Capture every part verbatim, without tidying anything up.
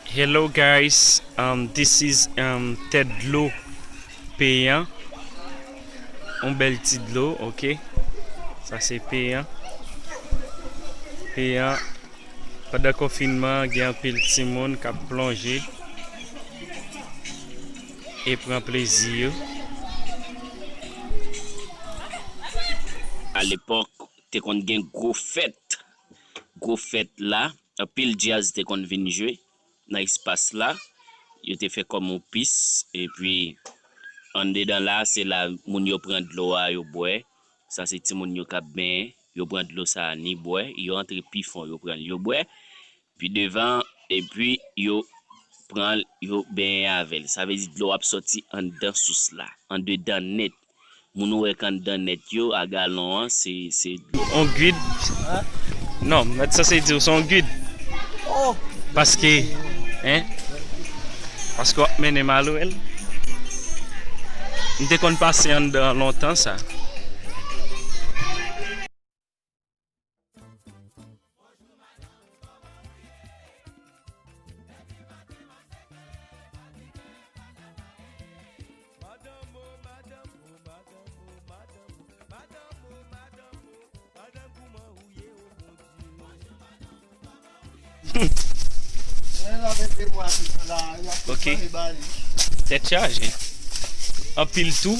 Hello guys, um, this is, um, tèt dlo Peyan. Yon bèl ti dlo, ok. Sa se Peyan. Peyan, pandan konfinman, gen anpil timoun k ap plonje e pran plezi yo. Alepòk, te konn gen gwo fèt. Gwo fèt la, anpil djaz te konn vin jwe nan espas la. Yo te fè kòm yon pis, epi anndedan la, se la moun yo pran dlo a, yo bwè. Sa se timoun yo k ap benyen, yo pran dlo sa a, ni bwè, yo antre pi fon, yo pran l, yo bwè. Pi devan, epi yo pran l, yo benyen avè l. Sa vle di dlo ap sòti anndan sous la, anndedan nèt. Moun ou wè k anndan nèt yo, a galon an, se, se dlo. On gid? Non, m t sanse di w se on gid. Paske, en? Paske w ap mennen m al wè l. M te konn pase anndan an lontan sa. Ok. Tèt chaje. Anpil tou.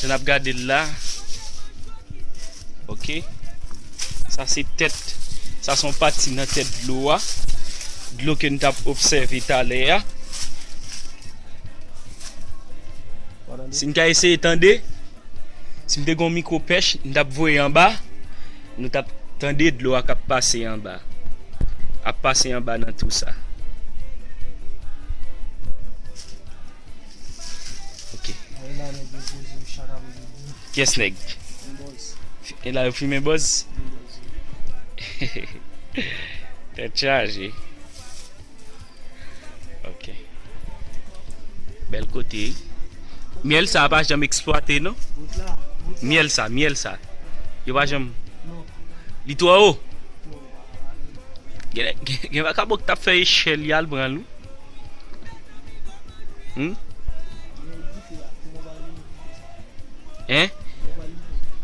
Jan n ap gade l la. Ok. Sa se tèt. Sa se yon pati nan tèt dlo a. Dlo ke n t ap obsève talè a. Si n ka eseye tande, si m te gen yon mikwo pèch, m t ap voye anba, nou t ap tande dlo a k ap pase anba. Ap pase anba nan tou sa. Ok. Kiyès nèg? E la yo fimen bòz? Tèt chaje. Ok. Bèl kote. Myèl sa pa janm eksplwate, non? Myèl sa, myèl sa. Yo pa janm. Li twò wo. Gen, gen, gen vakabon ki t ap fè echèl, y al pran l, wi. Hmm? Hein?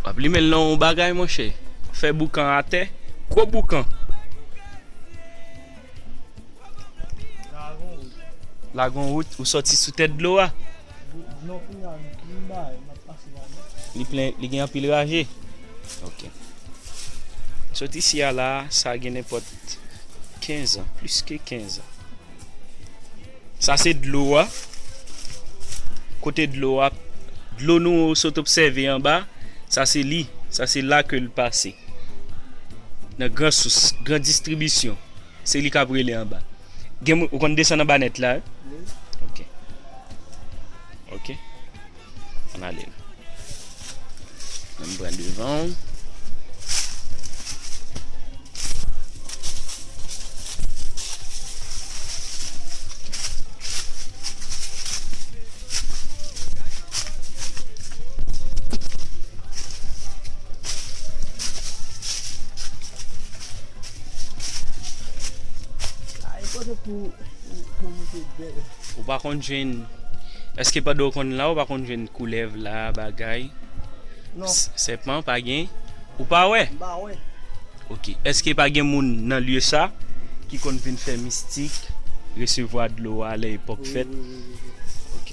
W ap limen l nan yon bagay, monchè. Fè boukan atè. Gwo boukan. Lagon wout, ou sòti sou tèt dlo a. Li plen, li gen anpil raje. Ok. Sot isi a la, sa gen nenpòt kenz an, plis ke kenz an. Sa se dlo a. Kote dlo a, dlo nou sot obsève anba, sa se li. Sa se la ke l pase. Nan gran sous, gran distribisyon. Se li k ap rele anba. Gen moun, ou konn desann anba nèt la, wi? Ok. Ok. Ann ale. Ann pran devan. Ou pa konn jwenn, èske pandan w konn la, ou pa konn jwenn koulèv la, bagay? Non. S-, sèpan, pa gen? Ou pa wè? M pa wè. Ok. Èske pa gen moun nan lye sa ki konn vin fè mistik, resevwa dlo a lè epòk fèt? Wi, wi, wi, wi, wi. Ok.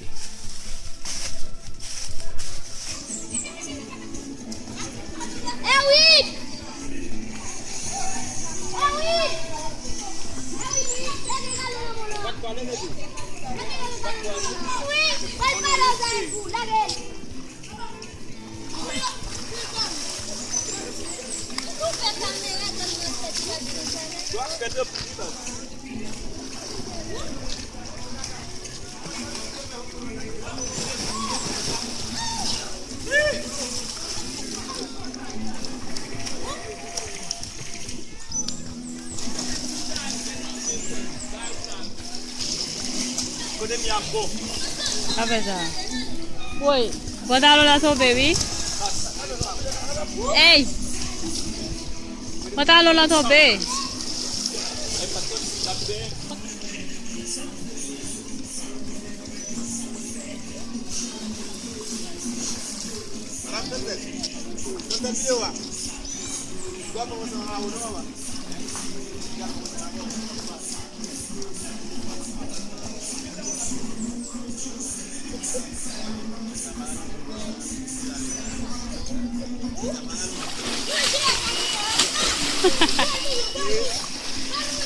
Kote m y ap bon? Pa fè sa. Woy, pantalon lan tonbe, wi. Ey! Pantalon lan tonbe.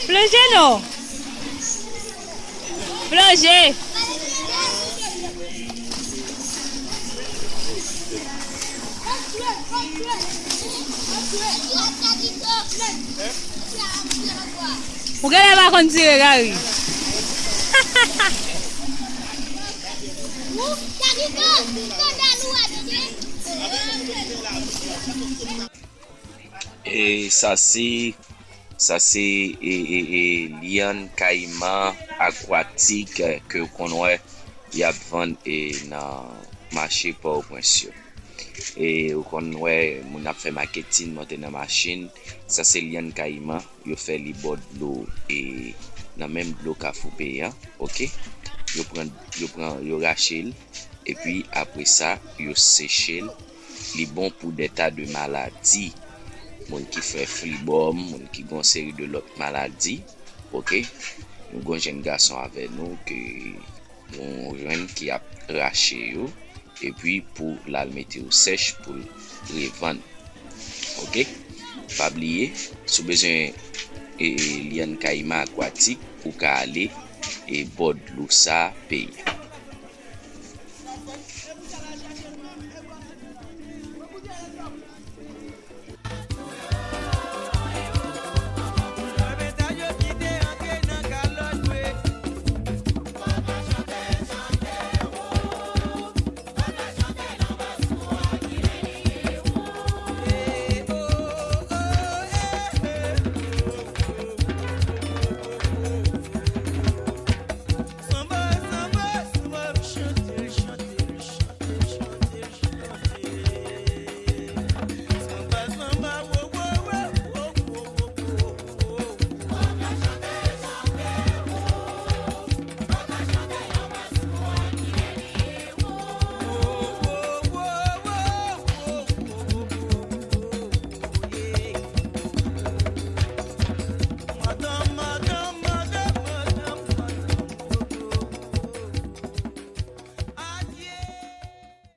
Plonje non. Plonje. Ou genlè pa konn tire, Gary. E sa se, sa se e, e, e, lyann kayiman akwatik, eh, ke w konn wè y ap vann, e, nan mache Pòtoprens yo. E ou konn wè moun ap fè maketin monte nan machin. Sa se lyann kayiman, yo fè li bò dlo, e nan menm dlo Kafou Peyan, oke? Yo pran, yo pran, yo rache l, epi apre sa, yo seche l. Li bon pou dè ta de maladi. Moun ki fè flibòm, moun ki gen yon seri de lòt maladi, oke? Nou gen yon jèn gason avè nou ke nou jwenn ki ap rache yo, epi pou l al mete yo sèch pou l revann. Oke? Pa bliye, si w bezwen, e, e, lyann kayiman akwatik, ou ka ale, e, bò dlo sa peyi a.